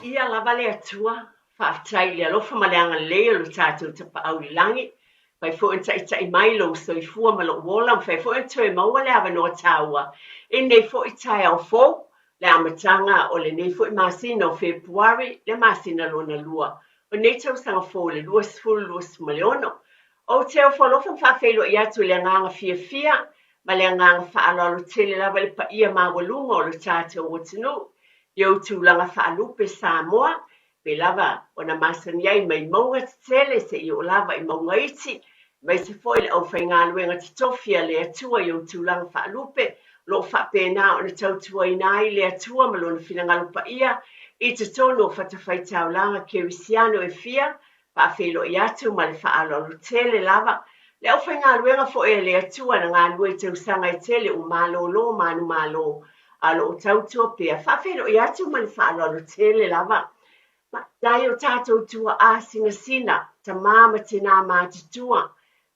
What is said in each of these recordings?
Viia lava le Atua, faafetai i le alofa ma le agalelei o lo tatou Tapaau i le Lagi, mafai foi ona taitai mai lou soifua ma lou ola, mafai foi ona toe maua le avanoa taua i lenei foi taeao fou, le amataga o lenei foi masina o Fepuari, le masina lona lua o lenei tausaga fou le 2026. Ou te ofo alofa ma faafeiloai atu i le agaga fiafia ma le agaga faaaloalo tele lava i le paia maualuga o lo tatou atunuu i ou tulaga faalupe Samoa, pei lava ona masani ai mai mauga tetele seia oo lava i mauga iti, aemaise foi le aufaigaluega totofi a le Atua i ou tulaga faalupe, o lo o faapena ona tautuaina ai le Atua ma Lona finagalo paia i totonu o fatafaitaulaga kerisiano e fia. Faafeiloai atu ma le faaaloalo tele lava le aufaigaluega foi a le Atua na galulue i tausaga e tele ua malolo manumalo a o lo o tautua pea. Faafeiloai atu ma le faaaloalo tele lava. Faafetai o tatou tuaa sinasina, tama ma tinā matutua.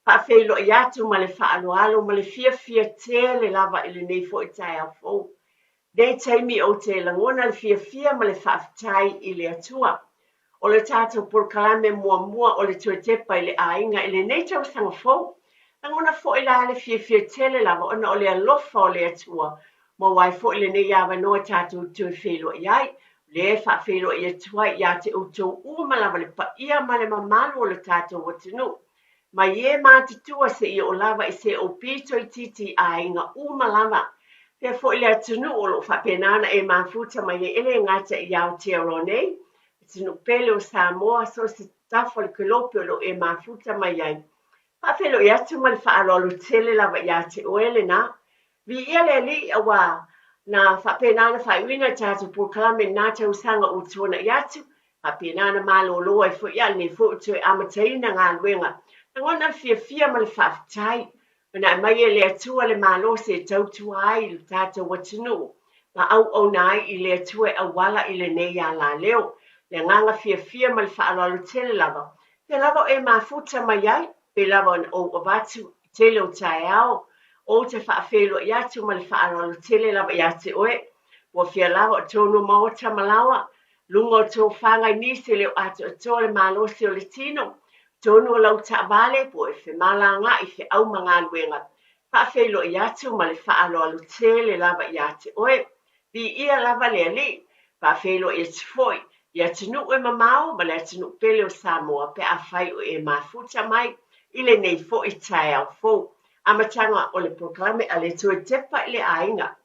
Faafeiloai atu ma le faaaloalo ma le fiafia tele lava i lenei foi taeao fou. Nei taimi ou te lagona le fiafia ma le faafetai i le Atua. O le tatou polokalame muamua o le toe tepa i le aiga i lenei tausaga fou. Lagona foi la le fiafia tele lava ona o le alofa o le Atua. Maua ai foi lenei avanoa tatou toe feiloai ai. O lea e faafeiloai atu ai ia te outou uma lava le paia ma le mamalu o le tatou atunuu. Mai e matutua seia oo lava i se ou pito itiiti i aiga uma lava. Faapea foi le atunuu o lo o faapena ona e mafuta mai ai e le gata i Aotearoa nei, atunuu pele o Samoa, so o se tafa o le kelope o lo o e mafuta mai ai. Faafeiloai atu ma le faaaloalo tele lava ia te oe lena. Viia le Alii aua na faapena ona faaiuina le tatou polokalame i lena tausaga ua tuanai atu, faapena ona malolo ai foi a o lenei foi ua toe amataina galuega. Lagona le fiafia ma le faafetai ona aumai e le Atua le malosi e tautua ai i lo tatou atunuu ma auauna ai i le Atua e auala i lenei alaleo. Le agaga fiafia ma le faaaloalo tele lava, pea lava o e mafuta mai ai, pei lava ona ou avatu i tele o taeao, ou te faafeiloai atu ma le faaaloalo tele lava ia te oe. Ua fia lava o tonu o maota ma laoa, luga o tofaga i nisi e le o atoatoa le malosi o le tino, tonu o lau taavale po o e femalagaai feau ma galuega. Faafeiloai atu ma le faaaloalo tele lava ia te oe. Viia lava le Alii, faafeiloai atu foi i atunuu e mamao ma le atunuu pele o Samoa pe afai o e mafuta mai i lenei foi taeao fou. Amataga o le polokalame a le Toe Tepa i le Aiga.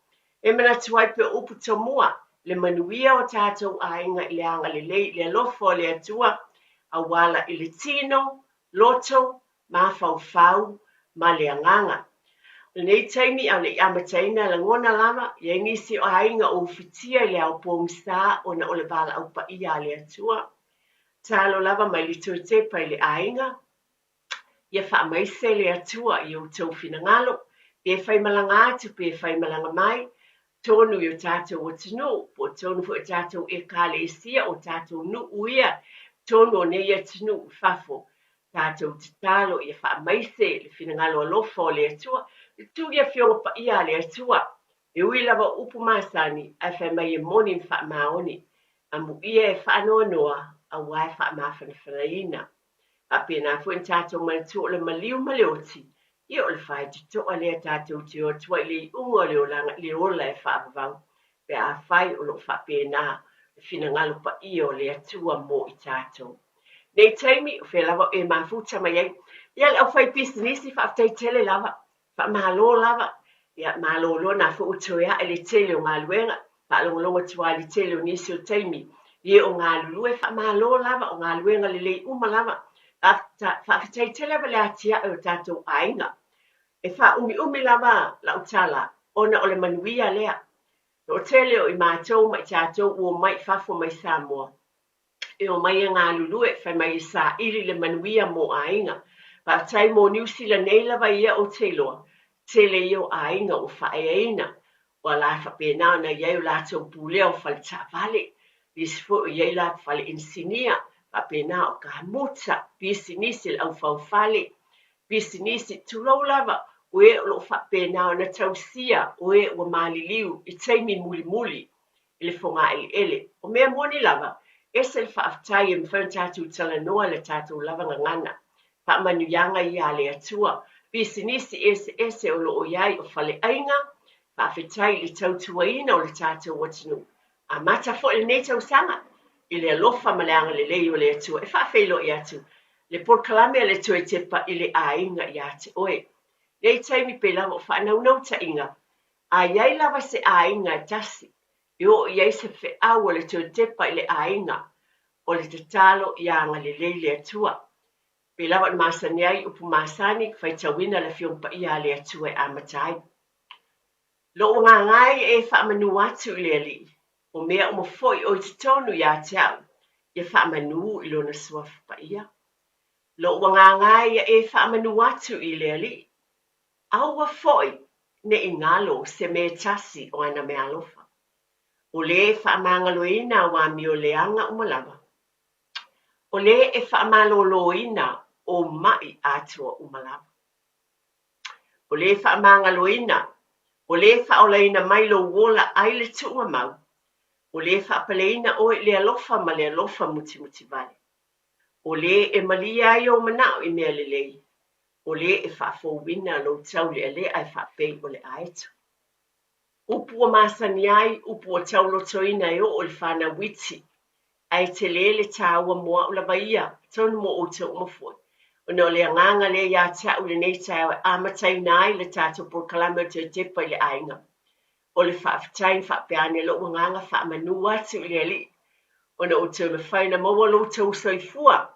E manatu ai pei o upu tomua, le manuia o tatou aiga i le agalelei i le alofa o le Atua, auala i le tino, loto, mafaufau ma le agaga. O lenei taimi a o le i amataina, e lagona lava, e i ai nisi o aiga o ufitia i le ao pogisa ona o le valaau paia a le Atua. Tatalo lava mai le toe tepa i le aiga, ia faamaise le Atua i outou finagalo, pe faimalaga atu pe faimalaga mai, tonu i o tatou atunuu, po o tonu foi o tatou ekalesia, o tatou nuu ia, tonu o nei atunuu i fafo. Tatou tatalo ia faamaise le finagalo alofa o le Atua, le tu i Afioga Paia a le Atua. E ui lava o upu masani, ae fai mai e moni ma faamaoni. Amuia e faanoanoa, aua e faamafanafanaina. Faapena foi ona tatou manatua o le maliu ma le oti, ia o le faitotoa lea tatou te o atu ai i le iuga o le olaga i le ola e faavavau, pe afai o lo o faapena le finagalo paia o le Atua mo i tatou. Nei taimi, o fea lava o e mafuta mai ai? Ia le aufaipisinisi, faafetai tele lava. Faamalo lava. Ia, malolo na foi ua toe ae le tele o galuega. Faalogologo atu lava i le tele o nisi o taimi i e o galulue. Faamalo lava, o galuega lelei uma lava. Faafetai tele lava i le atiae o tatou aiga. E faaumiumi lava lau tala ona o le manuia lea. Toatele o i matou ma i tatou ua omai i fafo mai Samoa, e omai e galulue, fai mai e saili le manuia mo aiga. Faafetai mo Niu Sila nei lava ia ou te iloa, tele ia o aiga ua faaeaina, ua la faapena ona i ai o latou pulea o fale taavale, nisi foi o i ai la fale inisinia, faapena o kamuta, pisinisi le aufaufale, pisinisi, tulou lava, o e o lo o faapena ona tausia o e ua maliliu i taimi mulimuli i le fogaeleele. O mea moni lava, Ese le faafetai e mafai ona tatou talanoa i le tatou lava gagana. Faamanuiaga ia a le Atua. Pisinisi eseese o lo o i ai o faleaiga, faafetai i le tautuaina o le tatou atunuu. Amata foi lenei tausaga i le alofa ma le agalelei o le Atua e faafeiloai atu le polokalame a le Toe Tepa i le Aiga ia te oe. Nei taimi pei lava o faanaunautaiga, a i ai lava se aiga e tasi e oo i ai se feau a le Toe Tepa i le aiga, o le tatalo ia agalelei le Atua. Pei lava ona masani ai upu masani, faitauina le Afioga Paia a le Atua e amata ai. Lou agaga e, e faamanu atu i le Alii, o mea uma foi o i totonu ia te au, ia faamanu i Lona Suafa Paia. Lou agaga ia e faamanu atu i le Alii, aua foi ne i galo se mea e tasi o ana meaalofa. O le e faamagaloina au amio leaga uma lava, o le e faamaloloina ou maʻi atoa uma lava. O le faamagaloina, o le faaolaina mai lou ola ai le tuugamau, o le faapaleina oe i le alofa ma le alofa mutimutivale, o le e malie ai ou manao i mea lelei, o le e faafouina lou taulealea e faapei o le aeto. Upu ua masani ai, upu ua taulotoina e oo i le fanau iti, ae tele le taua mo au lava ia, atonu mo outou uma foi, ona o le agaga lea ia te au i lenei taeao e amataina ai le tatou polokalame o Toe Tepa i le Aiga. O le faafetai na faapea ane lou agaga faamanu atu i le Alii, ona ua toe mafai ona maua lo outou soifua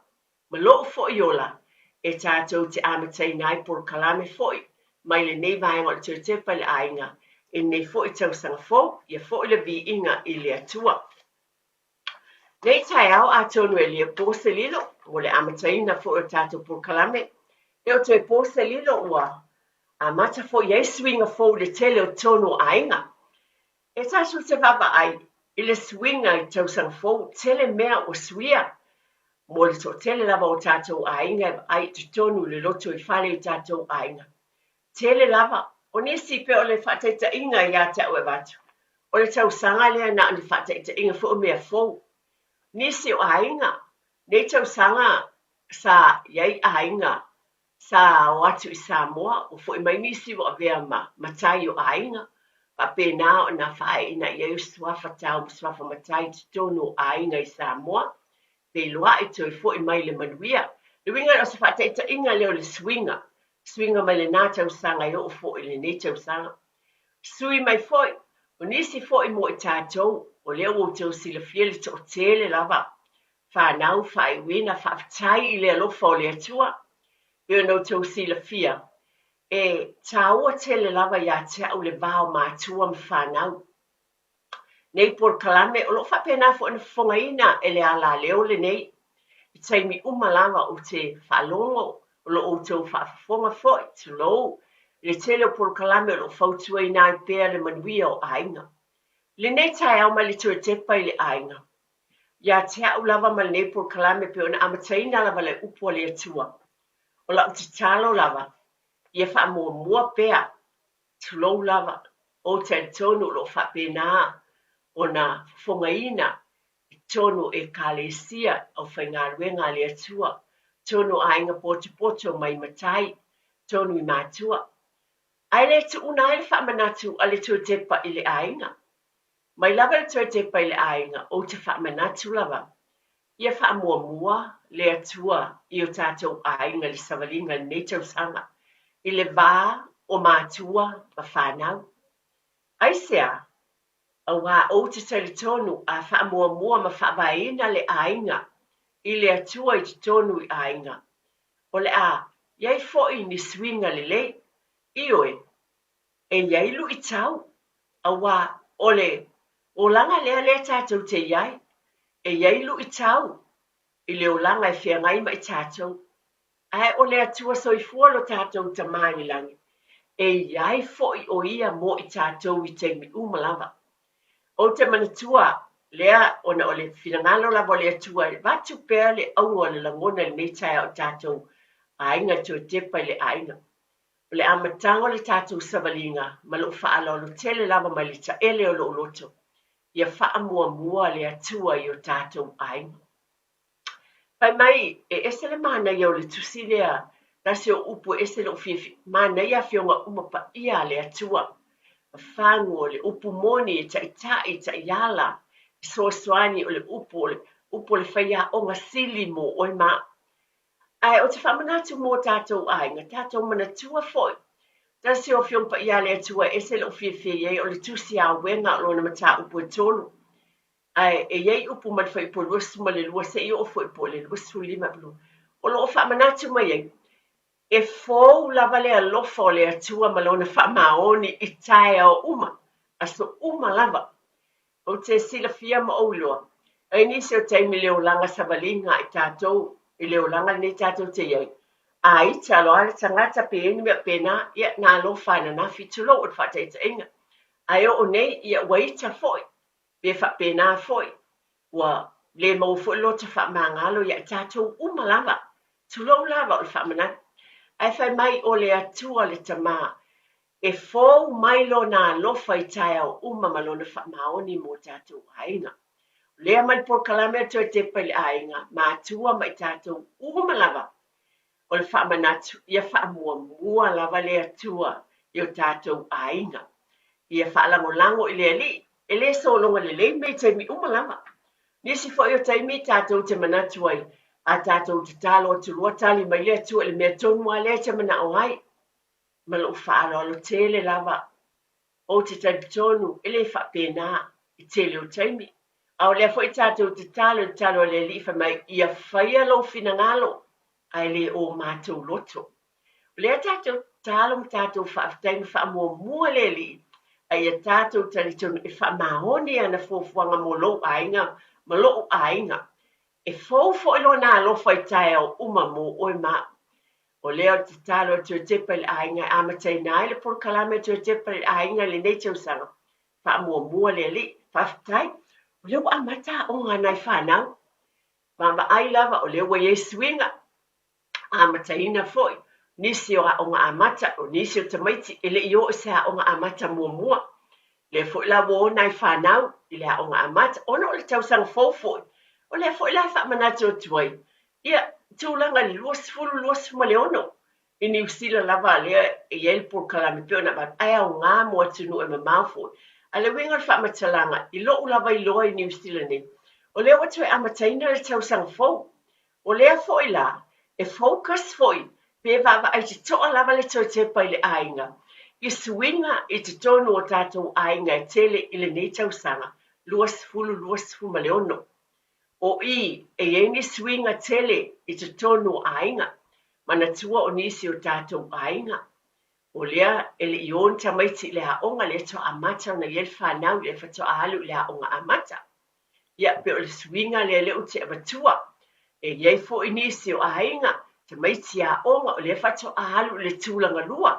ma lou foi ola e tatou te amataina ai polokalame foi mai lenei vaega o le Toe Tepa i le Aiga i lenei foi tausaga fou, ia foi le viiga i le Atua. Nei taeao atonu e le po se lilo mo le amataina foi o tatou polokalame, e o toe po se lilo ua amata foi i ai suiga fou i le tele o tonu o aiga. E tatou te vaavaai i le suiga i tausaga fou, tele mea ua suia mo le toatele lava o tatou aiga e vaai i totonu i le lotoifale i tatou aiga. Tele lava o nisi pei o le faataitaiga ia te au e avatu, o le tausaga lea na o ni faataitaiga foi o mea fou. Nisi o aiga, nei tausaga sa i ai aiga sa o atu i Samoa, ua foi mai nisi ua avea ma matai o aiga, faapena ona faaeina'i ai o suafa tau ma suafa matai i totonu o aiga i Samoa, feiloai toe foi mai le manuia. Le uiga o se faataitaiga lea o le suiga, suiga mai lenā tausaga e oo foi i lenei tausaga. Sui mai foi, o nisi foi mo i tatou, o lea ua outou silafia le toatele lava, fanau faaiuina, faafetai i le alofa o le Atua, pei ona outou silafia, e tāua tele lava ia te au le va o matua ma fanau. Nei polokalame o lo o faapena foi ona fofogaina e le alaleo lenei. I taimi uma lava ou te faalogo o lo o outou faafofoga foi, tulou, i le tele o polokalame o lo o fautuaina ai pea le manuia o aiga. I lenei taeao mai le toe tepa i le aiga. Ia te au lava ma lenei polokalame pei ona amataina lava le upu a le Atua. O lau tatalo lava, ia faamuamua pea Tulou lava, ou talitonu o lo o faapena ona fofogaina i totonu o Ekalesia, aufaigaluega a le Atua, totonu o aiga potopoto mai matai, totonu i matua. Ae le tuuna ai le faamanatu a le Toe Tepa i le aiga. Mai lava le Toe Tepa i le aiga, ou te faamanatu lava, ia faamuamua le Atua i o tatou aiga i le savaliga i lenei tausaga, i le va o matua ma fanau. Aisea? Auā ou te talitonu a faamuamua ma faavaeina le aiga i le Atua i totonu i aiga, o le a i ai foi ni suiga lelei. Ioe, e i ai luitau, auā o le olaga lea lea tatou te i ai, e i ai luitau i le olaga e feagai ma i tatou. Ae o le Atua soifua lo tatou Tama i le lagi, e i ai foi o Ia mo i tatou i taimi uma lava. Ou te manatua lea ona o le finagalo lava o le Atua e avatu pea le auga o le lagona i lenei taeao i tatou aiga e toe tepa i le aiga. O le amataga o le tatou savaliga ma lou faaaloalo tele lava mai le taele o lou loto. Ia faamuamua le Atua i o tatou aiga. Fai mai, e ese le manaia o le tusi lea, tasi o upu e ese lou fiafia, manaia afioga uma paia a le Atua. Fagu o le upu moni e taitai, taiala, fesoasoani o le upu o le upu o le faiaoga sili mo oe ma au. Ae ou te faamanatu mo tatou aiga, tatou manatua foi. Tasi o Afioga Paia a le Atua e ese lou fiafia i ai o le tusi a Auega o lona mataupu e tolu. Ae e i ai upu mai le fuaiupu e 22 seia oo foi po o le 25 o lo o faamanatu mai ai, E fou lava le alofa o le Atua ma Lona faamaoni i taeao uma, aso uma lava. Ou te silafia ma ou iloa, e i ai nisi o taimi i le olaga savaliga a i tatou, i le olaga lenei tatou te i ai, a ita loa le tagata pe i ai ni mea faapena, ia na alofa ananafi, tulou o le faataitaiga. Ae oo nei, ia ua ita foi, pe faapena foi, ua le maua foi le loto faamagalo ia i tatou uma lava, tulou lava o le faamanatu. Ae fai mai o le Atua le Tama, e fou mai Lona alofa i taeao uma ma Lona faamaoni mo tatou aiga. O lea mai le polokalame a Toe Tepa i le Aiga, matua ma i tatou uma lava, o le faamanatu, ia faamuamua lava le Atua i o tatou aiga. Ia faalagolago i le Alii, e le sologa lelei mea i taimi uma lava. Nisi foi o taimi tatou te manatu ai, a tatou tatalo atu loa tali mai le Atua i le mea tonu lava lea e te manao ai. Ma lou faaaloalo tele lava, ou te talitonu e le faapena i tele o taimi. A o lea foi tatou tatalo i le tatalo a le Alii fai mai, ia faia lou finagalo ae le o matou loto. O lea tatou tatalo ma tatou faafetai ma faamuamua le Alii, a ia tatou talitonu e faamaoni ana fuafuaga mo lou aiga ma lo'u aiga. E fou foi lona alofa i taeao uma mo oe ma au. O lea o le tatalo a Toe Tepa i le Aiga e amataina ai le polokalame a Toe Tepa i le Aiga i lenei tausaga. Faamuamua le Alii. Faafetai. O lea ua amata aoga a nai fanau. Vaavaai lava o lea ua i ai suiga. Amataina foi nisi o aoga amata, o nisi o tamaiti e le i oo i se aoga amata muamua. Lea foi la ua o nai fanau i le aoga amata, ona o le tausaga fou foi, o lea foi la e faamanatu atu ai, ia, tulaga i le 2026 i Niu Sila lava lea e i ai le polokalame pei ona avatu, ae aoga mo atunuu e mamao foi. A o le uiga o le faamatalaga, i lou lava iloa i Niu Sila nei, o lea ua toe amataina le tausaga fou. O lea foi la, e focus foi pe vaavaai totoa lava le toe tepa i le aiga, i suiga i totonu o tatou aiga e tele i lenei tausaga 2026. O i, e i ai ni suiga tele i totonu o aiga, manatua o nisi o tatou aiga, o lea e le i o ni tamaiti i le aoga, lea faatoa amata ona i ai le fanau, lea faatoa alu i le aoga amata. Ia, pei o le suiga lea lea ou te avatua. E i ai foi nisi o aiga, tamaiti aoga, o lea faatoa alu i le tulaga lua.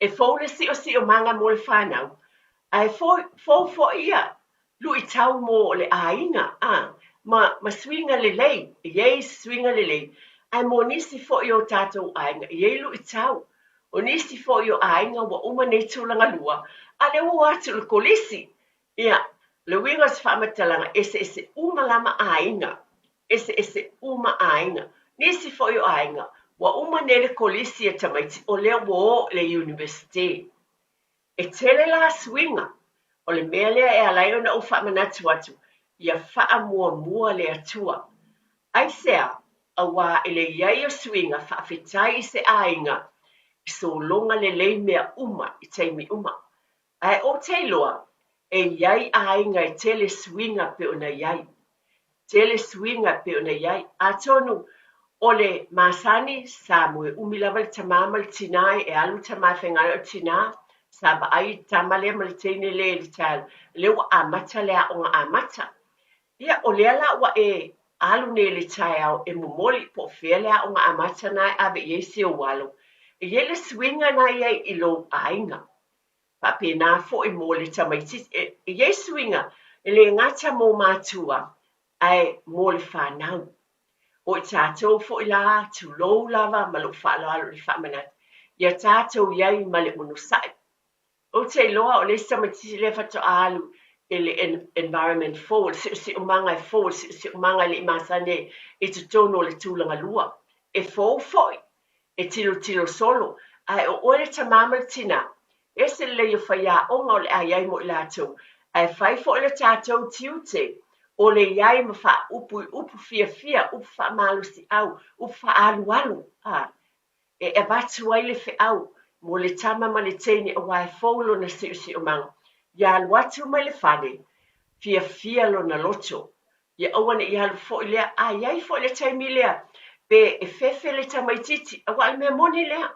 E fou le siosiomaga mo le fanau, ae fou foi ia luitau mo le aiga, a, ma, ma suiga lelei, e i ai suiga lelei, ae mo nisi foi o tatou aiga, e i ai luitau. O nisi foi o aiga ua uma nei tulaga lua, a o lea ua o atu i le kolisi. Ia, le uiga o se faamatalaga, eseese uma lava aiga, eseese uma aiga. Nisi foi o aiga, ua uma nei le kolisi a tamaiti, o lea ua o i le Iunivesite. E tele la suiga. O le mea lea e ala ai ona ou faamanatu atu, ia faamuamua le Atua. Aisea? Auā i le i ai o suiga, faafetai i se aiga i sologa lelei mea uma i taimi uma. Ae ou te iloa, e i ai aiga e tele suiga pei ona i ai. Tele suiga pei ona i ai. Atonu o le masani, sa moe umi lava le tamā ma le tinā, e alu le tamā e faigaluega, o le tinā, sa vaai i le tama lea ma le teine lea i le taeao, lea ua amata le aoga amata. Ia, o lea la ua e alu nei i le taeao e momoli po o fea le aoga amata na e ave i ai si ou alo. E i ai le suiga na i ai i lou aiga. Faapena foi mo le tamaitiiti. E i ai suiga e le gata mo matua ae mo le fanau. O i tatou foi la, tulou lava ma lou faaaloalo i le faamanatu, ia tatou i ai ma le onosai. Ou te iloa o le isi tamaitiiti lea faatoa alu i le environment fou, o le siosiomaga e fou, o le siosiomaga e le i masani ai i totonu o le tulagalua. E fou foi, e tilotilo solo, ae o oe le tamā ma le tinā, e ese lelei o faiaoga o le a i ai mo i latou, ae fai foi le tatou tiute o le i ai ma faaupu i upu fiafia, upu faamalosiau, upu faaalualu, a, e avatu ai le feau mo le tama ma le teine aua e fou lona siosiomaga. Ia alu atu mai le fale, fiafia lona loto. Ia aua ne i alu foi lea, a i ai foi le taimi lea, pe e fefe le tamaitiiti, aua o le mea moni lea.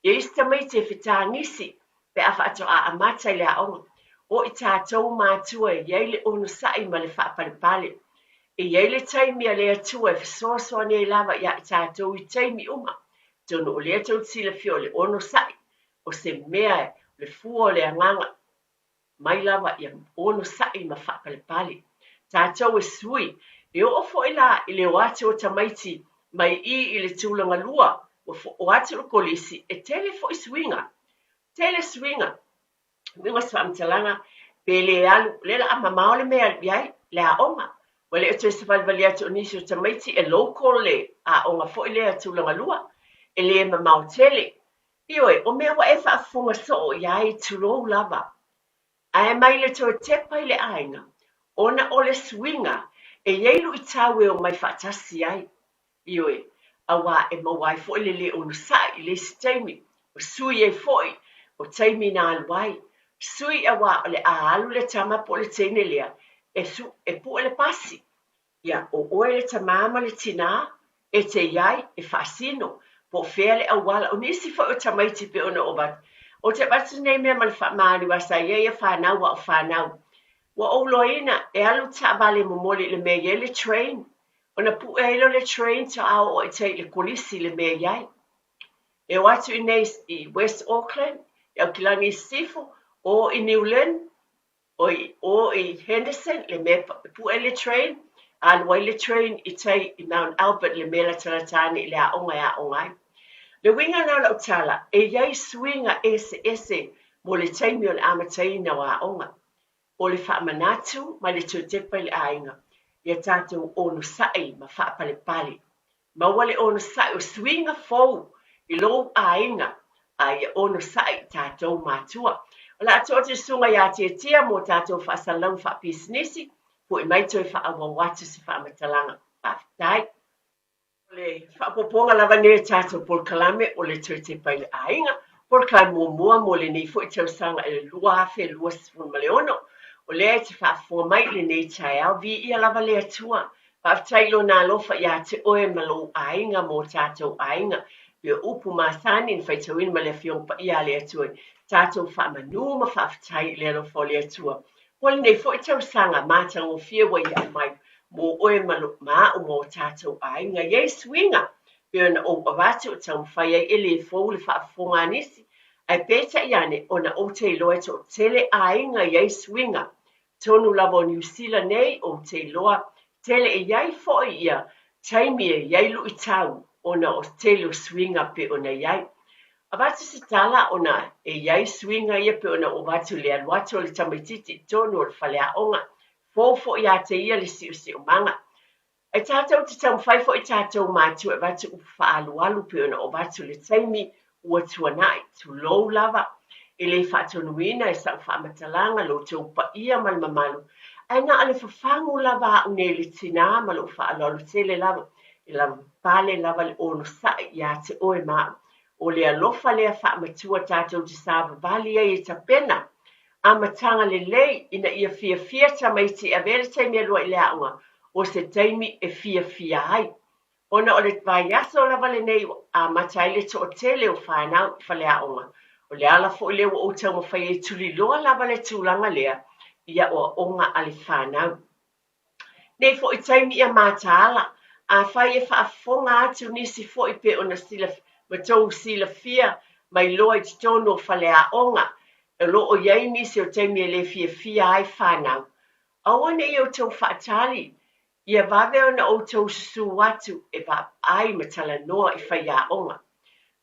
E i ai isi tamaiti e fetagisi pe a faatoa amata i le aoga. O i tatou matua e i ai le onosai ma le faapalepale. E i ai le taimi a le Atua e fesoasoani ai lava iā i tatou i taimi uma. Atonu o lea tou te silafia o le onosai, o se mea, o le fua o le agaga, mai lava ia onosai ma faapalepale. Tatou e sui, e oo foi la i le o atu o tamaiti mai i i le tulagalua, ua o atu i le kolisi, e tele foi suiga. Tele suiga. Uiga o se faamatalaga, pe le alu, o lea o le a mamao le mea e alu i ai, le aoga. Ua le o toe savalivali atu o nisi o tamaiti e local le aoga foi lea tulagalua, e le mamao tele. Ioe, o mea ua e faafofoga soo i ai, tulou lava. Ae mai le toe tepa i le aiga, ona o le suiga, e i ai luitau e omai faatasi ai. Ioe, auā e maua ai foi le le onosai i le isi taimi, ua sui ai foi o taimi na alu ai. Sui auā o le a alu le tama po o le teine lea e su, e pue le pasi. Ia, o oe le tamā ma le tinā e te i ai, e faasino, po o fea le auala. O nisi foi o tamaiti pei ona ou avatu, ou te avatu nei mea ma le faamaoni aua sa i ai a fanau a o fanau. Ua ou iloaina e alu taavale momoli i le mea e i ai le train, Ona pue ai lea o le train faatoa oo i tai i le kolisi i le mea e i ai. E o atu i inei i West Auckland, i Aukilani i Sisifo, o i New Lynn, o i o i Henderson, le mea e pue ai le train, alu ai le train i tai i Mount Albert, le mea latalata ane i le aoga e aoga ai. Le uiga lena o lau tala, e i ai suiga eseese mo le taimi o le amataina o aoga. O le faamanatu mai le toe tepa i le aiga, ia tatou onosai ma faapalepale. Maua le onosai o suiga fou i lou aiga, a ia onosai i tatou matua. O le a tuu atu i le Susuga ia Tiatia mo tatou faasalalauga faapisinisi, foi mai toe faaauau atu se faamatalaga. Faafetai. O le faaopoopoga lava lenei o tatou polokalame o le toe tepa i le aiga, polokalame muamua mo lenei foi tausaga i le 2026. O lea e te faafofoga mai i lenei taeao, viia lava le Atua. Faafetai i Lona alofa ia te oe ma lou aiga ma o tatou aiga. Pei o upu masani na faitauina ma le Afioga Paia a le Atua, tatou faamanu ma faafetai i le alofa o le Atua. Mo lenei foi tausaga matagofie ua ia aumai mo oe ma ma au ma o tatou aiga. I ai suiga, pei ona ou avatu e taumafai ai e le fou le faafofoga a nisi, ae peitai ane ona ou te iloa e toatele aiga i ai suiga. Tonu lava o Niu Sila nei ou te iloa tele e i ai foi ia taimi e i ai luitau ona o tele o suiga pei ona i ai. Avatu se tala ona e i ai suiga ia pei ona ou avatu i le alu atu o le tamaitiiti i totonu o le faleaoga, fou foi ia te ia le siosiomaga. Ae tatou te taumafai foi tatou matua e avatu upu faaalualu pei ona ou avatu i le taimi ua tuanai, tulou lava, e le faatonuina e sau faamatalaga lo outou paia ma le mamalu, ae na o le fafagu lava au nei le tinā ma lou faaaloalo tele lava, e lavapapale lava le onosai ia te oe ma au. O le alofa lea faamatua tatou te savavali ai e tapena amataga lelei ina ia fiafia tamaiti e avea le taimi e lua i le aoga o se taimi e fiafia ai. Ona o le vaiaso lava lenei ua amata ai le toatele o fanau i faleaoga, o le ala foi lea ua ou taumafai ai e tuliloa lava le tulaga lea i aoaoga a le fanau. Nei foi taimi ia mataala, afai e faafofoga atu nisi foi pei ona ma tou silafia mai loa i totonu o faleaoga, o lo o i ai nisi o taimi e le fiafia ai fanau. Aua ne i outou faatali, ia vave ona outou susū atu e vaavaai ma talanoa i faiaoga.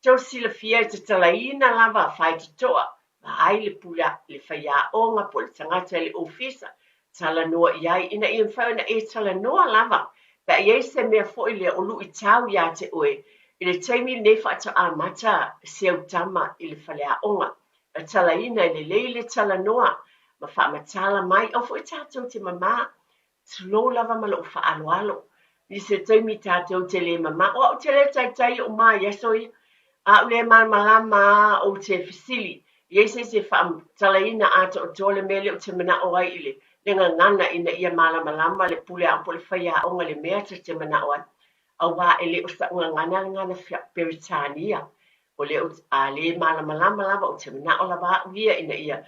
Tou silafia e tatalaina lava faitotoa, vaai le pule le faiaoga po o le tagata i le ofisa. Talanoa i ai ina ia mafai ona e talanoa lava pe a i ai se mea foi lea o luitau ia te oe i le taimi lenei faatoa amata si au tama i le faleaoga. E talaina e lelei le talanoa ma faamatala mai. Aua foi tatou te mama Tulou lava ma lou faaaloalo. Nisi o taimi tatou te le mama. O au te le taitai oʻu ma i aso ia. A ou le malamalama a ou te fesili i ai se isi e faamatalaina atoatoa le mea lea ou te manao ai i le le gagana ina ia malamalama le pule aoga po o le faiaoga i le mea ta te manao ai. Auā e le o sa'u gagana le gagana Peretania. O lea ou te, a le malamalama lava ou te manao lava au ia ina ia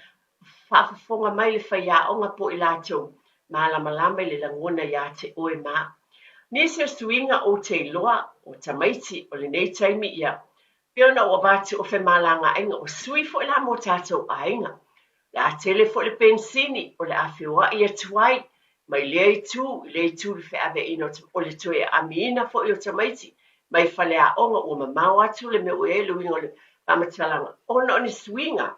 faafofoga mai le faiaoga po o i latou malamalama i le lagona iā te oe ma au. Nisi o suiga ou te iloa o tamaiti o lenei taimi ia pei ona ou avatu o femalagaaiga ua sui foi la mo tatou aiga. O le a tele foi le penisini o le a feoai atu ai mai lea itu i lea itu i le feaveaiina o le toe aamiina foi o tamaiti mai faleaoga ua mamao atu le mea ua i ai le uiga o le faamatalaga ona o ni suiga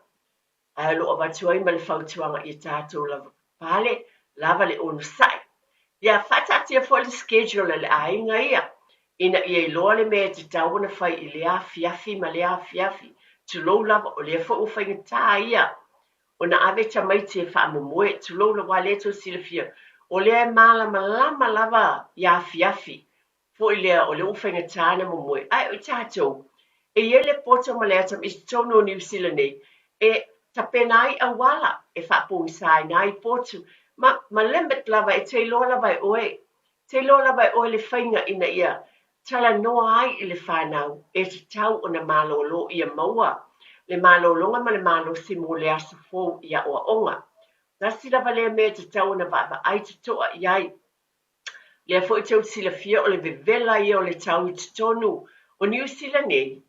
ae o lo o avatu ai ma le fautuaga ia tatou lavapapale lava le onosai. Ia faataatia foi le schedule a le aiga ia ina ia iloa le mea e tatau ona fai i lea afiafi ma lea afiafi, tulou lava, o lea foi ua faigata ia ona ave tamaiti e faamomoe, tulou lava, aua o lea tou te silafia, o lea e malamalama lava ia afiafi foi lea o lea ua faigata ona momoe. Ae o i tatou, e i ai le poto ma le atamai i totonu o Niu Sila nei e tapena ai auala e faapogisaina ai potu ma, ma limit lava e te iloa lava e oe, te iloa lava e oe le faiga ina ia talanoa ai i le fanau e tatau ona malolo ia maua le malologa ma le malosi mo le aso fou i aoaoga. Tasi lava lea mea e tatau ona vaavaai totoa i ai. Lea foi tou te silafia o le vevela ia o le tau i totonu o Niu Sila nei,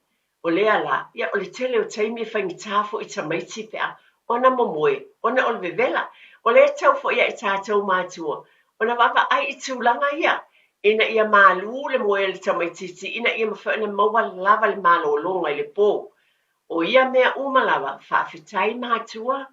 o lea la, ia o le tele o taimi e faigata foi i tamaiti pe a ona momoe ona o le vevela. O lea e tatau foi ia i tatou matua ona vaavaai i tulaga ia ina ia malu le moe a le tamaitiiti ina ia mafai ona maua lava le malologa i le po. O ia mea uma lava, faafetai matua,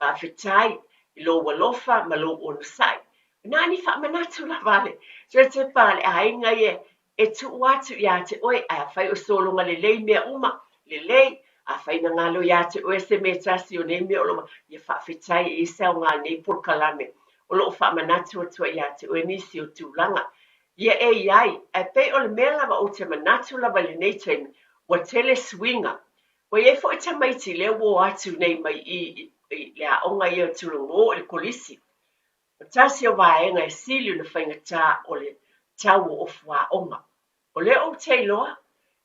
Faafetai i lou alofa ma lou onosai. Na ni faamanatu lava a le Tepa a le aiga ia e tuu atu iā te oe, ae afai o sologa lelei mea uma, lelei, afai na galo iā te oe se mea tasi o nei mea o lo o, ia faafetai e i ai se aoga o lenei polokalame o lo o faamanatu atu ai iā te oe nisi o tulaga ia e i ai. Ae pei o le mea lava ou te manatu lava i lenei taimi, ua tele suiga Ua i ai foi tamaiti lea ua o atu nei mai i i le aoga ia o Tulogō i le kolisi. O tasi o vaega e sili ona faigata o le tau o ofu aoga. O lea ou te iloa,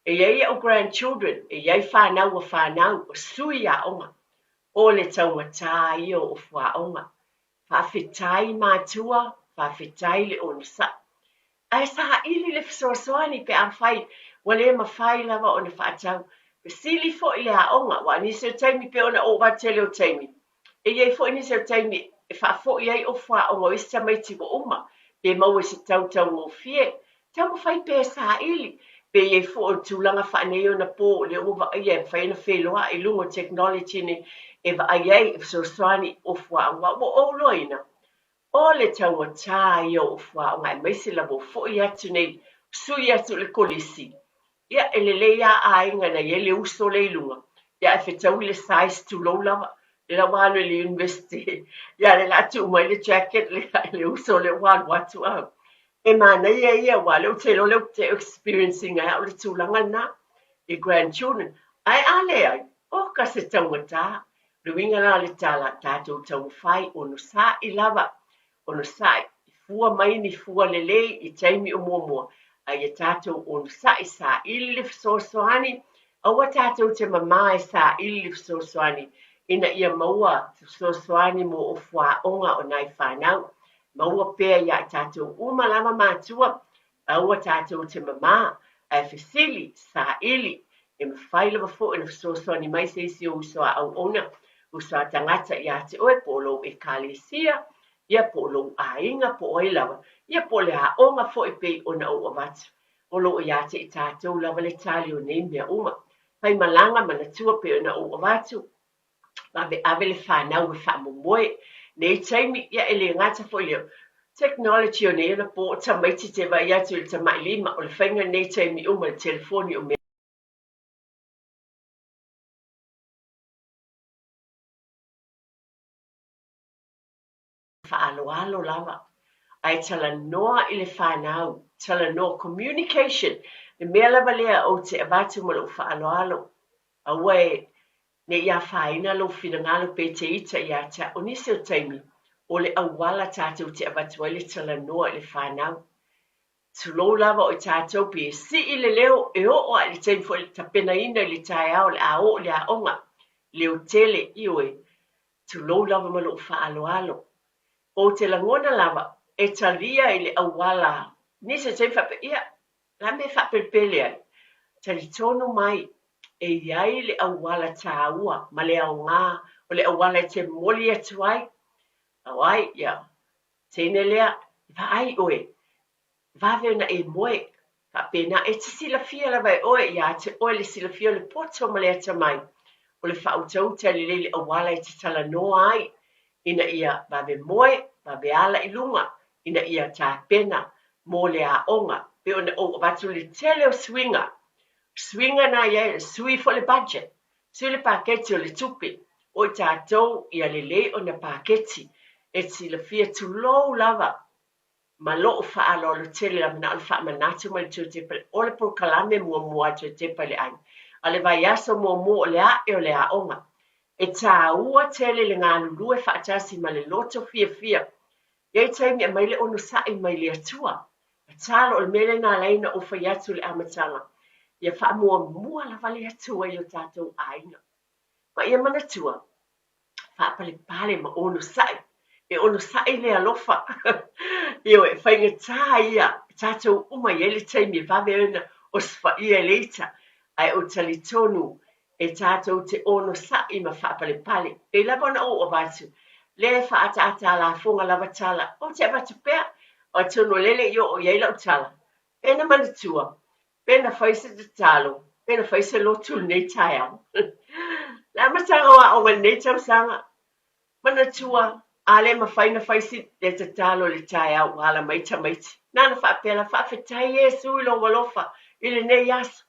e i ai au grandchildren, e i ai fanau a fanau, o sui aoga. O le taugata ia o ofu aoga. Faafetai matua, faafetai le onosai. Ae saili le fesoasoani pe afai ua le mafai lava ona faatau. Fesili foi le aoga, aua o nisi o taimi pei ona ou avatu tele o taimi, e i ai foi nisi o taimi e faafoi ai ofu aoga o isi tamaiti ua uma, pe maua i se tau taugofie. Taumafai pea e saili, pe i ai foi o le tulaga faaneionapo lea ua vaaia e mafai ona feiloai i luga o technology nei e vaai ai e fesoasoani i ofu aoga. Ua ou iloaina, O le taugata ia o ofu aoga aemaise lava ua foi atu nei, sui atu i le kolisi. Ia, e lelei lava aiga na i ai le uso lea i luga, ia ae fetaui le size tulou lava, lea la ua alu i le university, ia lea la tuu mai le jacket lea i le uso lea ua alu atu a. E manaia ia aua o lea ou te iloa lea ou te experience ina e au le tulaga lena i grandchildren. Ae a leai, oka se taugata, Le uiga la o le tala, tatou taumafai onosai lava, onosai, i fua mai ni fua lelei i taimi o muamua, a ia tatou onosai saili le fesoasoani, aua tatou te mama e saili le fesoasoani ina ia maua se fesoasoani mo ofuaoga o nai fanau. Maua pea ia i tatou uma lava matua Aua tatou te mama, ae fesili, saili, e mafai lava foi ona fesoasoani mai se isi o uso a auauna, uso a tagata ia te oe, po o lou ekalesia, ia po o lou aiga, po o ai lava, ia po o le aoga foi pei ona ou avatu. O lo o ia te i tatou lava le tali o nei mea uma. Faimalaga manatua pei ona ou avatu, Aveave le fanau e faamomoe. Nei taimi, ia e le gata foi i lea, technology o nei ona po, tamaiti te vaai atu i le tamailima, o le faiga nei taimi uma i le telefoni o mea faaaloalo lava. Ae talanoa i le fanau, talanoa, communication, le mea lava lea ou te avatu ma lou faaaloalo, aua e ne i afaina lou finagalo pe te ita ia te au. O nisi o taimi, o le auala tatou te avatu ai le talanoa i le fanau. Tulou lava o i tatou pe sii le leo e oo lava i le taimi foi le tapenaina i le taeao o le a oo i le aoga, leo tele, ioe, tulou lava ma lou faaaloalo. Ou te lagona lava e talia i le auala nisi o taimi faapea, ia, o le a le mea e faapelepele ai? Talitonu mai, e i ai le auala taua ma le aoga o le auala e te momoli atu ai. Auai, ia, teine lea, vaai oe, vave ona e moe, faapena, e te silafia lava e oe ia te oe le silafia o le poto ma le atamai, o le faautauta lelei le auala e te talanoa ai, ina ia vave moe, vave ala i luga, ina ia tapena mo le aoga. Pei ona ou avatu le tele o suiga, suiga na i ai, sui foi le budget, sui le paketi o le tupe, o i tatou ia lelei ona paketi, e te silafia, tulou lava, ma lou faaaloalo tele lava na o le faamanatu mai le Toetepa o le polokalame muamua a Toetepa i le aiga. A o le vaiaso muamua o le ae o le aoga. E taua tele le galulue faatasi ma le loto fiafia. E i ai taimi e aumai le onosai mai le Atua. Tatalo, o le mea lea na ala ai ona ou fai atu i le amataga, ia faamuamua lava le Atua i o tatou aiga. Ma ia manatua, faapalepale ma onosai. E onosai le alofa. Ioe, e faigata ia, tatou uma e i ai le taimi e vave ai ona osofaia e le ita, ae ou talitonu e tatou te onosai ma faapalepale. E pei lava ona ou avatu, lea e faaataata lafoga lava tala, ou te avatu pea, atonu o lea e le i oo i ai lau tala, pe na manatua, Pe na fai se tatalo, pe na fai se lotu i lenei taeao. Le amataga o aoga i lenei tausaga, manatua, a le mafai na fai si le tatalo i le taeao ua ala mai tamaiti. Na ona faapea la, faafetai Iesu i lou alofa i lenei aso.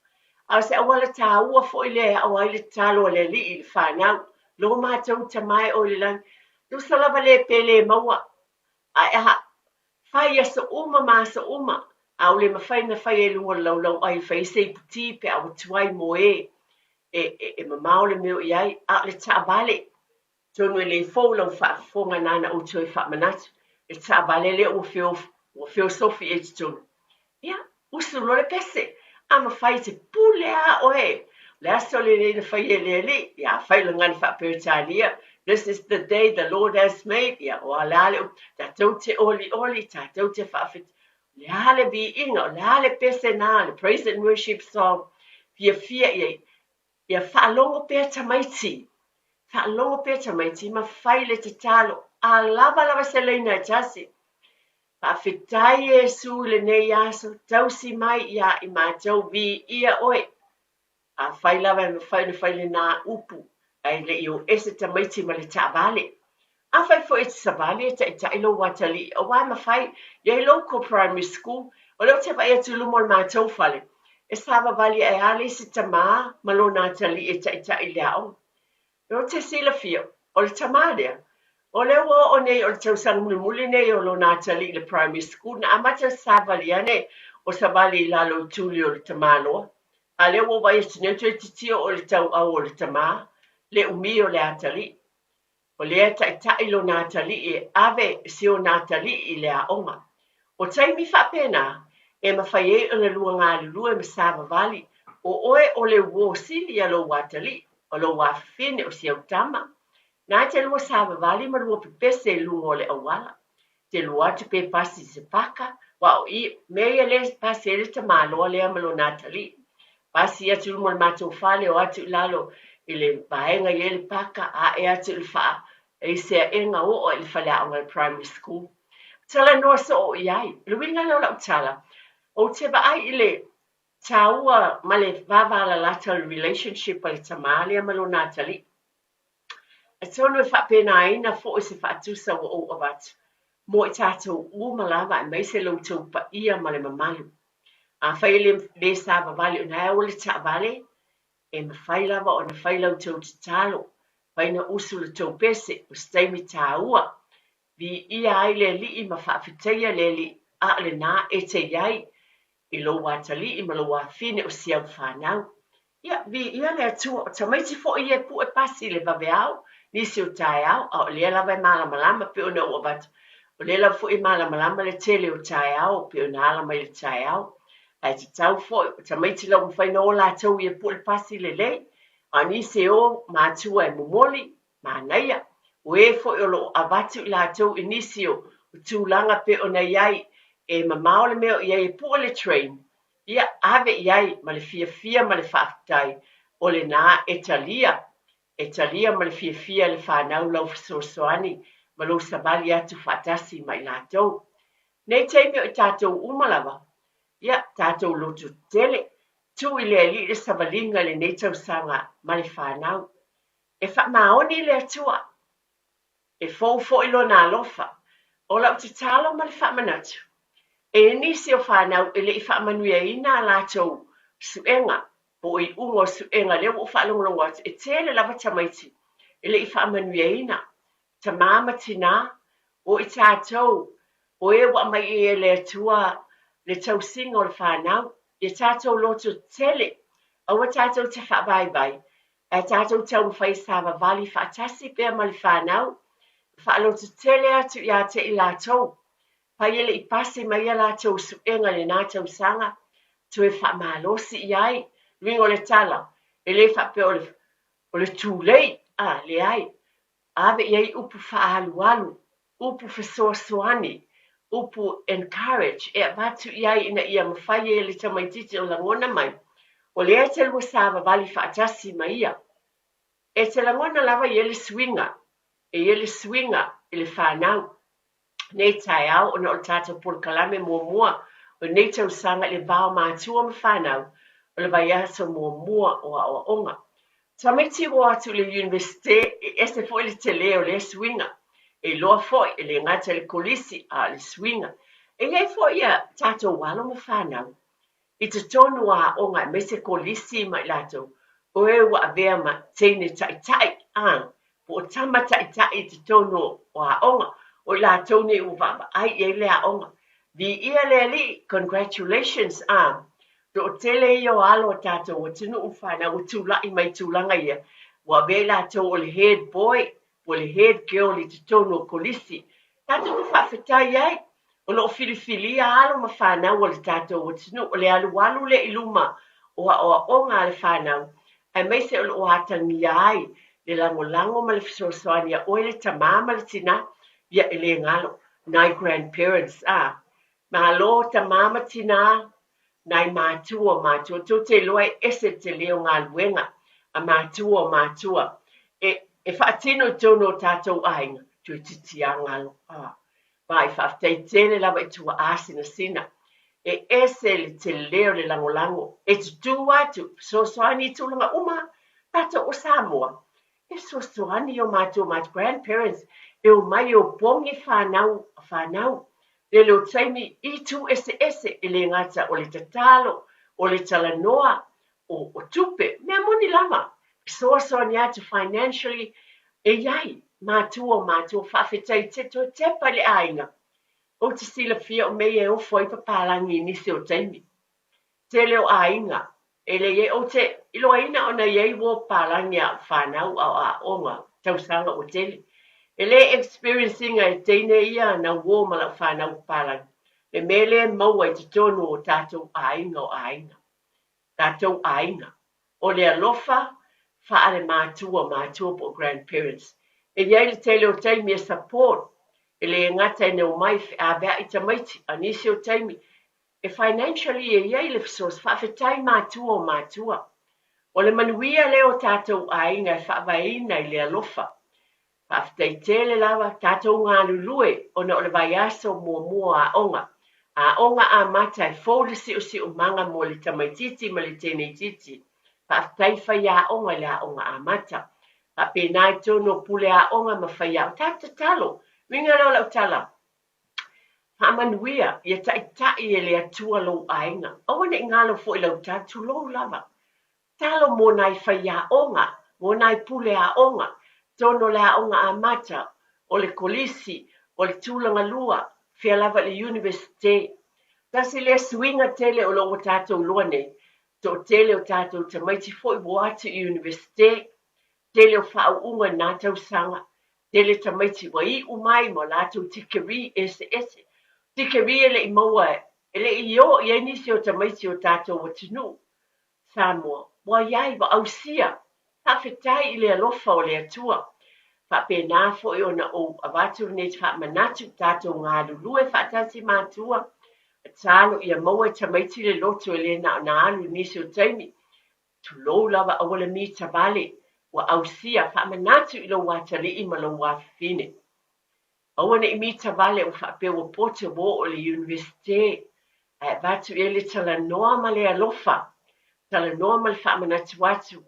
A o se auala taua foi lea e ao ai le tatalo a le Alii i le fanau, lo matou Tama e oe i le lagi. Tusa lava le pe le maua, ae aha, Fai aso uma ma aso uma, a ua le mafai ona faia i luga o le laulauai e fai ai se iputi pe a ua tuai mo e e mamao le mea o i ai, a o le taavale, atonu e le fou lau faafofoga na ona ou toe faamanatu, le taavale lea ua feo ua feosofi i ai i totonu. Ia, usu loa le pese, a mafai e te pule lava oe. O le aso lenei na faia e le Alii, ia afai o le gagana faa-Peretania, This is the day the Lord has made, ia, o le a le upu, tatou te olioli, tatou te faafetai. O le a le viiga, o le a le pese na, le praise and worship song, fiafia i ai. Ia faalogo pea tamaiti, faalogo pea tamaiti ma fai le tatalo, a lava lava se laina e tasi. Faafetai Iesu i lenei aso, tausi mai ia i matou, viia oe. Afai lava e mafai ona fai lena upu, ae le i o ese tamaiti ma le taavale. Afai foi e te savali e taitai lou atalii, aua e mafai, i ai local primary school, o lea ou te vaai atu i luma o le matou fale, e savavali ae a le isi tama ma lona atalii e taitai i le aoga. Ou te silafia, o le tama lea, o lea ua oo nei o le tausaga mulimuli nei o lona atalii i le primary school, na amata savali ane o savali i lalo i tuli o le tamaloa, a lea ua ou vaai atu nei toeitiiti oo i le tauau o le tama, le umi o le atalii. O lea e taitai lona atalii e ave si ona atalii i le aoga. O taimi faapena, e mafai ai ona lua galulue ma savavali, o oe o le uō sili a lou atalii, o lou afafine, o si au tama. Na te lua savavali ma lua pepese i luga o le auala. Te lua atu pe pasi i se paka, aua o i, mea ia lea e pasi ai le tamaloa lea ma lona atalii. Pasi atu i luma o le matou fale, o atu i lalo i le vaega i ai le paka, ae atu i le faa, e i se aega oo i le faleaoga i le primary school. Talanoa soo i ai. O le uiga lea o lau tala, ou te vaai i le taua ma le vavalalata o le relationship a le tamā lea ma lona atalii. Atonu e faapenaina foi se faatusa ua ou avatu mo i tatou uma lava aemaise lo outou paia ma le mamalu. Afai e le savavali ona e aua le taavale, e mafai lava ona fai la outou tatalo, fai na usu la outou pese, o se taimi taua. Viia ai le Alii ma faafetaia le Alii, a o lena e te i ai i lou atalii ma lou afine o si au fanau. Ia, viia le Atua, o tamaiti foi ia e pue pasi i le vaveao, nisi o taeao, a o lea lava e malamalama pei ona ou avatu, o lea lava foi e malamalama le tele o taeao pei ona ala mai le taeao. Ae tatau foi, o tamaiti la ua mafai ona o latou ia pue le pasi lelei, a o nisi e o matua e momoli, manaia. O e foi o lo o avatu i latou i nisi o tulaga pei ona i ai, e mamao le mea o i ai e pue le train, ia ave i ai ma le fiafia ma le faafetai, o lena e talia, e talia ma le fiafia e le fanau lau fesoasoani ma lou savali atu faatasi ma i latou. Nei taimi o i tatou uma lava, ia tatou loto tetele, tuu i le Alii le savaliga i lenei tausaga ma le fanau. E faamaoni le Atua, e fou foi Lona alofa. O lau tatalo ma le faamanatu, e i ai nisi o fanau e le i faamanuiaina a latou suega po o iuga o suega, lea ua ou faalogologo atu, e tele lava tamaiti e le i faamanuiaina, tama ma tinā, o i tatou, o e ua aumai i e le Atua le tausiga o le fanau, ia tatou loto tetele, aua tatou te faavaivai, Ae tatou taumafai e savavali faatasi pea ma le fanau, ma faalototele atu ia te i latou. Fai e le i pasi mai a latou suega i lena tausaga, toe faamalosi i ai. Uiga o le tala, e le faapea o le, o le tulei, a, leai. Ave i ai upu faaalualu, upu fesoasoani, upu encourage e avatu i ai ina ia mafai ai e le tamaitiiti ona lagona mai, o lea e te lua savavali faatasi ma ia. E te lagona lava e i ai le suiga, e i ai le suiga i le fanau. Nei taeao ona o le tatou polokalame muamua o lenei tausaga i le va o matua ma fanau o le vaiaso muamua o aoaoga. Tamaiti ua o atu i le Iunivesite e ese foi le tele o lea suiga. E iloa foi e le gata i le kolisi a o le suiga. E i ai foi ia tatou alo ma fanau i totonu o aoga aemaise kolisi ma i latou o e ua avea ma teine taitai, a, po o tama taitai i totonu o aoga, o i latou nei ua vaavaai i ai le aoga. Viia le Alii, congratulations, a, toatele ia o alo a tatou atunuu ma fanau ua tulai mai i tulaga ia, ua avea i latou o le head boy, po o le head girl i totonu o kolisi. Tatou te faafetai ai, o lo o filifilia alo ma fanau a le tatou atunuu, o le alualu lea i luma o aoaoga a le fanau, aemaise o lo o atagia ai le lagolago ma le fesoasoani a oe le tama ma le tinā, ia e le galo nai grandparents, a. Malo tama ma tinā, nai matua o matua, tou te iloa e ese le tele o galuega a matua o matua e e faatino i totonu o tatou aiga, toeitiiti lava galo. A, vaai, faafetai tele lava i tuaa sinasina. E ese le tele o le lagolago e tutū atu, fesoasoani i tulaga uma, tatou o Samoa, E fesoasoani i o matou matou grandparents e omai e opogi fanau fanau lele o taimi i itu eseese e le gata o le tatalo o le talanoa o o tupe mea moni lava fesoasoani atu financially e i ai matua o matou faafetai te toe tepa i le aiga ou te silafia o mea ia e ofo ai papalagi i nisi o taimi Tele o aiga, e le i ai, ou te iloaina ona i ai uo papalagi a o fanau a o aoga tausaga ua tele. E le experience ina e teine ia na uo ma lau fanau papalagi, le mea lea e maua i totonu o tatou aiga o aiga. Tatou aiga. O le alofa faale-matua, matua po o grandparents. E i ai le tele o taimi e support, e le gata ina omai feaveai tamaiti, a nisi o taimi E financially e i ai le fesoasoani. Faafetai matua o matua. O le manuia lea o tatou aiga e faavaeina i le alofa. Faafetai tele lava tatou galulue ona o le vaiaso muamua o aoga. Aoga amata e fou le siosiomaga mo le tamaitiiti ma le teineitiiti. Faafetai faiaoga i le aoga amata. Faapena i totonu o pule aoga ma faiaoga. Tatou tatalo. Uiga lea o lau tala, faamanuia ia taitai e le Atua lou aiga. Aua ne i galo foi lau tala, tulou lava. Tatalo mo nai faiaoga, mo nai pule aoga, totonu o le aoga amata, o le kolisi, o le tulagalua, fea lava i le Iunivesite. Tasi lea suiga tele o lo o ua tatou iloa nei, toatele o tatou tamaiti foi ua o atu i Iunivesite, tele o faauuga i na tausaga, tele tamaiti ua iu mai ma latou tikerii eseese, tikerii e le i maua, e le i o i ai nisi o tamaiti o tatou atunuu. Samoa, ua i ai, ua ausia. Faafetai i le alofa o le Atua. Faapena foi ona ou avatu lenei faamanatu, tatou galulue faatasi matua, tatalo ia maua e tamaiti le loto e le na ona alu i nisi o taimi. Tulou lava aua le mita vale, ua ausia, faamanatu i lou atalii ma lou afafine. Aua ne i mita vale ua faapea ua pote ua oo i le Iunivesite, ae avatu i ai le talanoa ma le alofa, talanoa ma le faamanatu atu,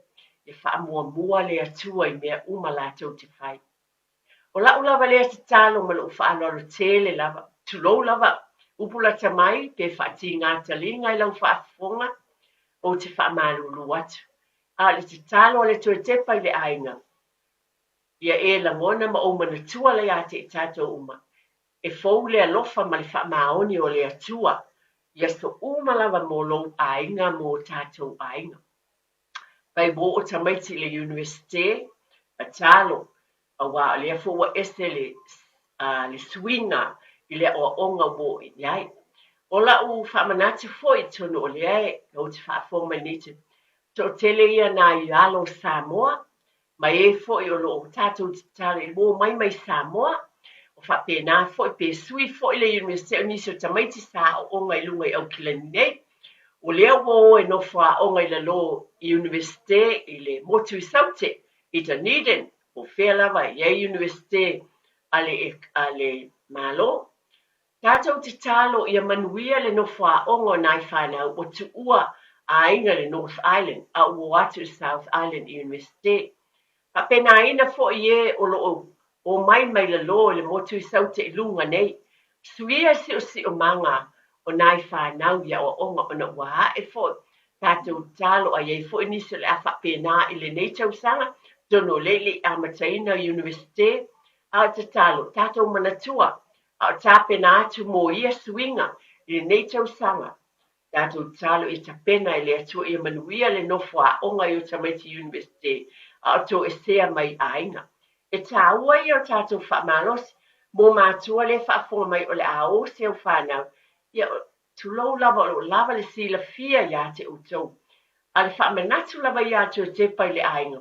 ia faamuamua le Atua i mea uma latou te fai. O la'u lava lea tatalo ma lo'u faaaloalo tele lava, tulou lava, upu lata mai pe faatiga taliga i lau faafofoga, ou te faamalulu atu. A o le tatalo a le toe tepa i le aiga, Ia e lagona ma ou manatua la ia te i tatou uma, e fou le alofa ma le faamaoni o le Atua i aso uma lava mo lou aiga mo tatou aiga. Pai ua oo tamaiti i le Iunivesite, tatalo, auā o lea foi ua ese le le suiga i le aoaoga ua oo i ai. O la'u faamanatu foi atonu o lea e ou te faafofoga mai nei te toatele ia nai alo o Samoa ma e foi o lo o tatou tatalo i uo mai mai Samoa, o faapena foi pe sui foi le Iunivesite o nisi o tamaiti sa aooga i luga i Aukilani nei, o lea ua o e nofo aoga i lalo i Iunivesite i le motu i Saute, i Dunedin, po o fea lava i ai Iunivesite a le a le Malo. Tatou tatalo ia manuia le nofo aoga o nai fanau ua tuua aiga i le North Island a ua o atu i South Island i Iunivesite. Faapenaina foi e o lo o omai mai lalo i le motu i Saute i luga nei. Suia siosiomaga o nai fanau i aoaoga ona ua ae foi tatou tatalo a i ai foi nisi o le a faapena i lenei tausaga atonu o lea e le i amataina Iunivesite a o tatalo tatou manatua A o tapena atu mo ia suiga i lenei tausaga, tatou tatalo ia tapena e le Atua ia manuia le nofo aoga i o tamaiti Iunivesite a o toesea mai aiga. E taua ia o tatou faamalosi mo matua lea faafofoga mai o le a o se au fanau, ia tulou lava o lo o lava le silafia ia te outou. A o le faamanatu lava ia a Josepa i le aiga,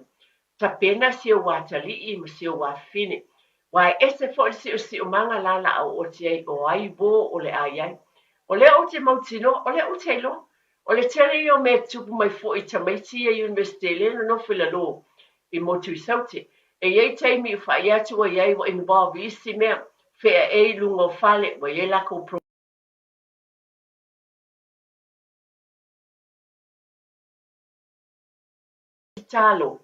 Tapena si ou atalii ma si ou afafine. Ua e ese foi le siosiomaga la la a oo atu i ai o ai uo o le a i ai. O lea ou te mautinoa, o lea ou te iloa. O le tele ia o mea e tutupu mai foi i tamaiti ia i Iunivesite lea e nonofo i lalo i motu i Saute. E i ai taimi ua faai atu ua i ai ua involve i isi mea, feaei i luga o fale, ua i ai lakou Tatalo,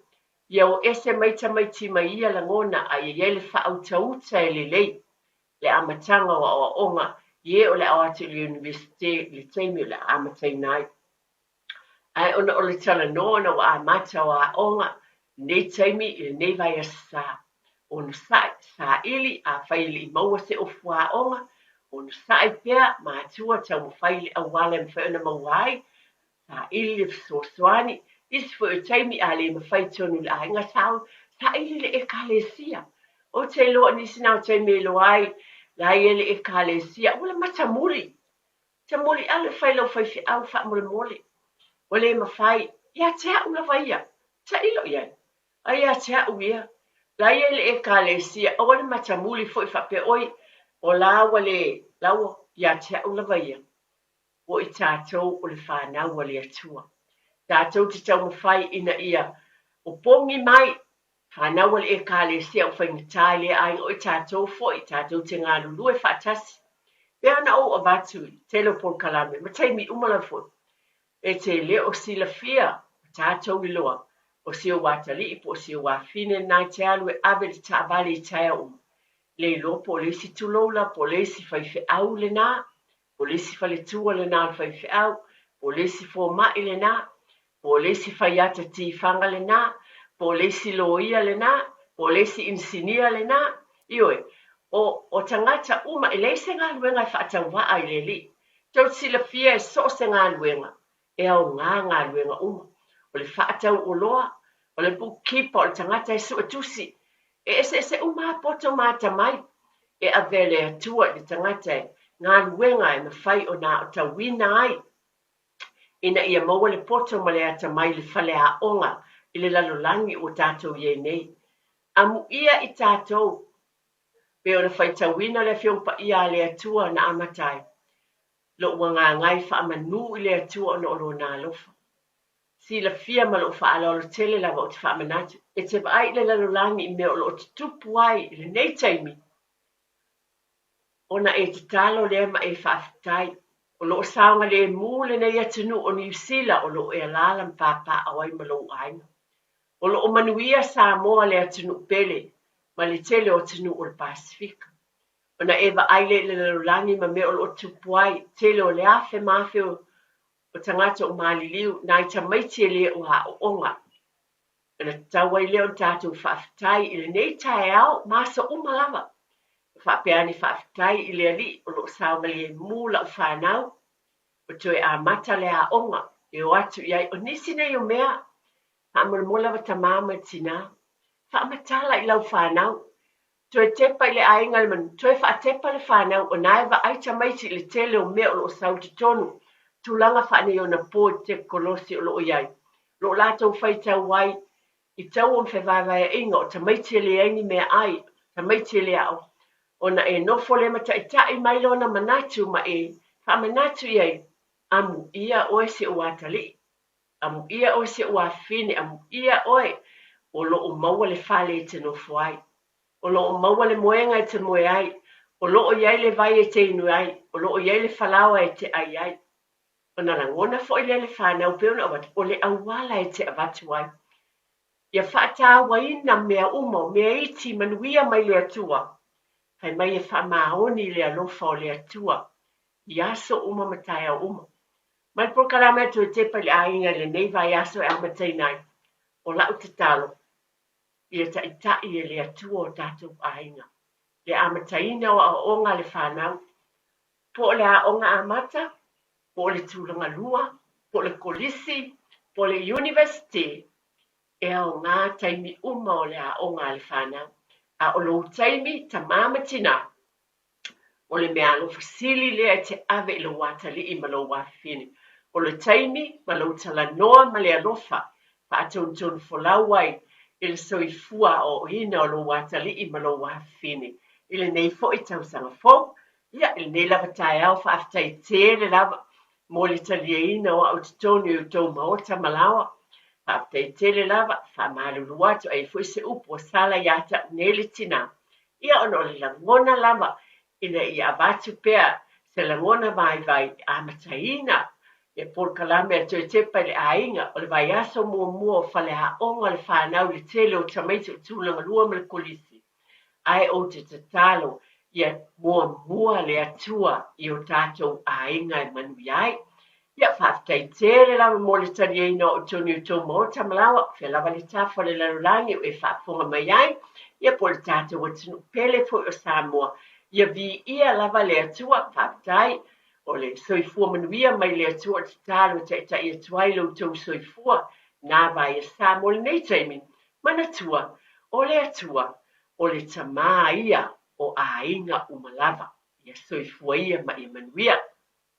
ia o ese mai tamaiti mai ia lagona a ia i ai le faautauta e lelei le amataga o aoaoga i e o le a o atu i le Iunivesite i le taimi o le a amataina ai. Ae ona o le talanoa ona ua amata o aoga i lenei taimi i lenei vaiaso sa. Onosai, saili, afai e le i maua se ofu aoga, onosai pea, matua, taumafai i le auala e mafai ona maua ai saili le fesoasoani, isi foi o taimi a le mafai tonu i le aiga sa saili le Ekalesia. Ou te iloa o nisi na o taimi e iloa ai la ia le Ekalesia, ua le matamuli. Tamuli alu e fai lau faifeau faamolemole. Ua le mafai, ia te a'u lava ia, tailo i ai. A ia te a'u ia, la ia i le Ekalesia, aua le matamuli foi faapea, oi, o la ua le, la ua, ia te a'u lava ia. O i tatou o le fanau a le Atua. Tatou te taumafai ina ia opogi mai fanau a le Ekalesia ua faigata i lea aiga, o i tatou foi, tatou te galulue faatasi. Pei ona ou avatu i le tele o polokalame ma taimi uma lava foi, e te le o silafia ma tatou iloa, O si ou atalii po o si ou afine lena e te alu e ave le taavale i taeao uma, le iloa po o le isi tulou la po o le isi faifeau lena, po o le isi faletua lena o le faifeau, po o le isi fomai lena, po o le isi faiata tifaga lena, po o le isi loia lena, po o le isi inisinia lena. Ioe, o, o tagata uma, e leai se galuega e faatauvaa i le Alii. Tou te silafia e so o se galuega, e aoga galuega uma. O le faatau oloa, o le bookkeeper, o le tagata e suetusi, e eseese uma lava poto ma atamai e avea e le Atua i le tagata e galuega e mafai ona aotauina ai ina ia maua le poto ma le atamai i le faleaoga i le lalolagi ua tatou i ai nei. Amuia i tatou, pei ona faitauina le Afioga Paia a le Atua na amata ai, Lou agaga e faamanu i le Atua ona o Lona alofa. Silafia ma lou faaaloalo tele lava ou te faamanatu, e te vaai i le lalolagi i mea o lo o tutupu ai i lenei taimi, ona e tatalo lea ma e faafetai. O lo o saogalemu lenei atunuu o Niu Sila o lo o e alaala ma papaaao ai ma lou aiga. O lo o manuia Samoa le atunuu pele ma le tele o atunuu o le Pasefika. Ona e vaai lea i le lalolagi ma mea o lo o tupu ai, tele o le afe ma afe o tagata o maliliu, nai tamaiti e le o aooga. Ona tatau ai lea ona tatou faafetai i lenei taeao ma aso uma lava. E faapea ane faafetai i le Alii o lo o saogalemu lau fanau, ua toe amata le aoga e o atu i ai. O nisi nei o mea, faamolemole lava tama ma tina, faamatala i lau fanau, Toe tepa i le aiga le manu, toe faatepa le fanau, o na e vaai tamaiti i le tele o mea o lo o sau i totonu, tulaga faaneionapo i tekolosi o lo o i ai, o lo o latou faitau ai i taua ma fevaevaeaiga o tamaiti e leai ni meaai, tamaiti e le aoga, ona e nofo lea ma taitai mai lona manatu ma e faamanatu i ai, Amuia oe si ou atalii, amuia oe si ou afine, amuia oe o lo o maua le fale e te nofo ai. O lo o maua le moega e te moe ai, o lo o i ai le vai e te inu ai, o lo o i ai le falaoa e te ai ai. Ona lagona foi lea le fanau pei ona avatu, o le auala e te avatu ai. Ia faatauaina mea uma, o mea iti manuia mai le Atua. Fai mai e faamaoni i le alofa o le Atua i aso uma ma taeao uma. Mai le polokalame a Toe Tepa i le Aiga i lenei vaiaso e amataina ai, o lau tatalo, ia taitai e le Atua o tatou aiga, le amataina o aoaoga a le fanau, po o le aoga amata, po o le tulaga lua, po o le kolisi, po o le iunivesite, e aoga taimi uma o le aoga a le fanau. A o lou taimi, tama ma tina, O le meaalofa sili lea e te ave i lou atalii ma lou afafine. O le taimi ma lou talanoa ma le alofa, faatonutonu folau ai i le soifua aoaoina o lou atalii ma lou afafine i lenei foi tausaga fou. Ia, i lenei lava taeao, faafetai tele lava mo le taliaina o au i totonu i outou maota ma laoa. Faafetai tele lava, faamalulu atu, a i ai foi se upu ua sala ia te au nei le tina, Ia ona o le lagona lava ina ia avatu pea se lagona vaivai e amataina ia polokalame a Toe Tepa i le Aiga, o le vaiaso muamua o faleaoga le fanau i le tele o tamaiti o Tulagalua ma le Kolisi. Ae ou te tatalo ia muamua le Atua i o tatou aiga e manuia ai. Ia, faafetai tele lava mo le taliaina o au i totonu i outou maota ma laoa, fea lava le tafa o le lalolagi o e faafofoga mai ai, ia po o le tatou atunuu pele foi o Samoa. Ia viia lava le Atua, faafetai o le soifua manuia mai le Atua o le tatalo e taitai atu ai lo outou soifua na vaiasa mo lenei taimi. Manatua, o le Atua, o le Tama ia o aiga uma lava. Ia soifua ia ma ia manuia.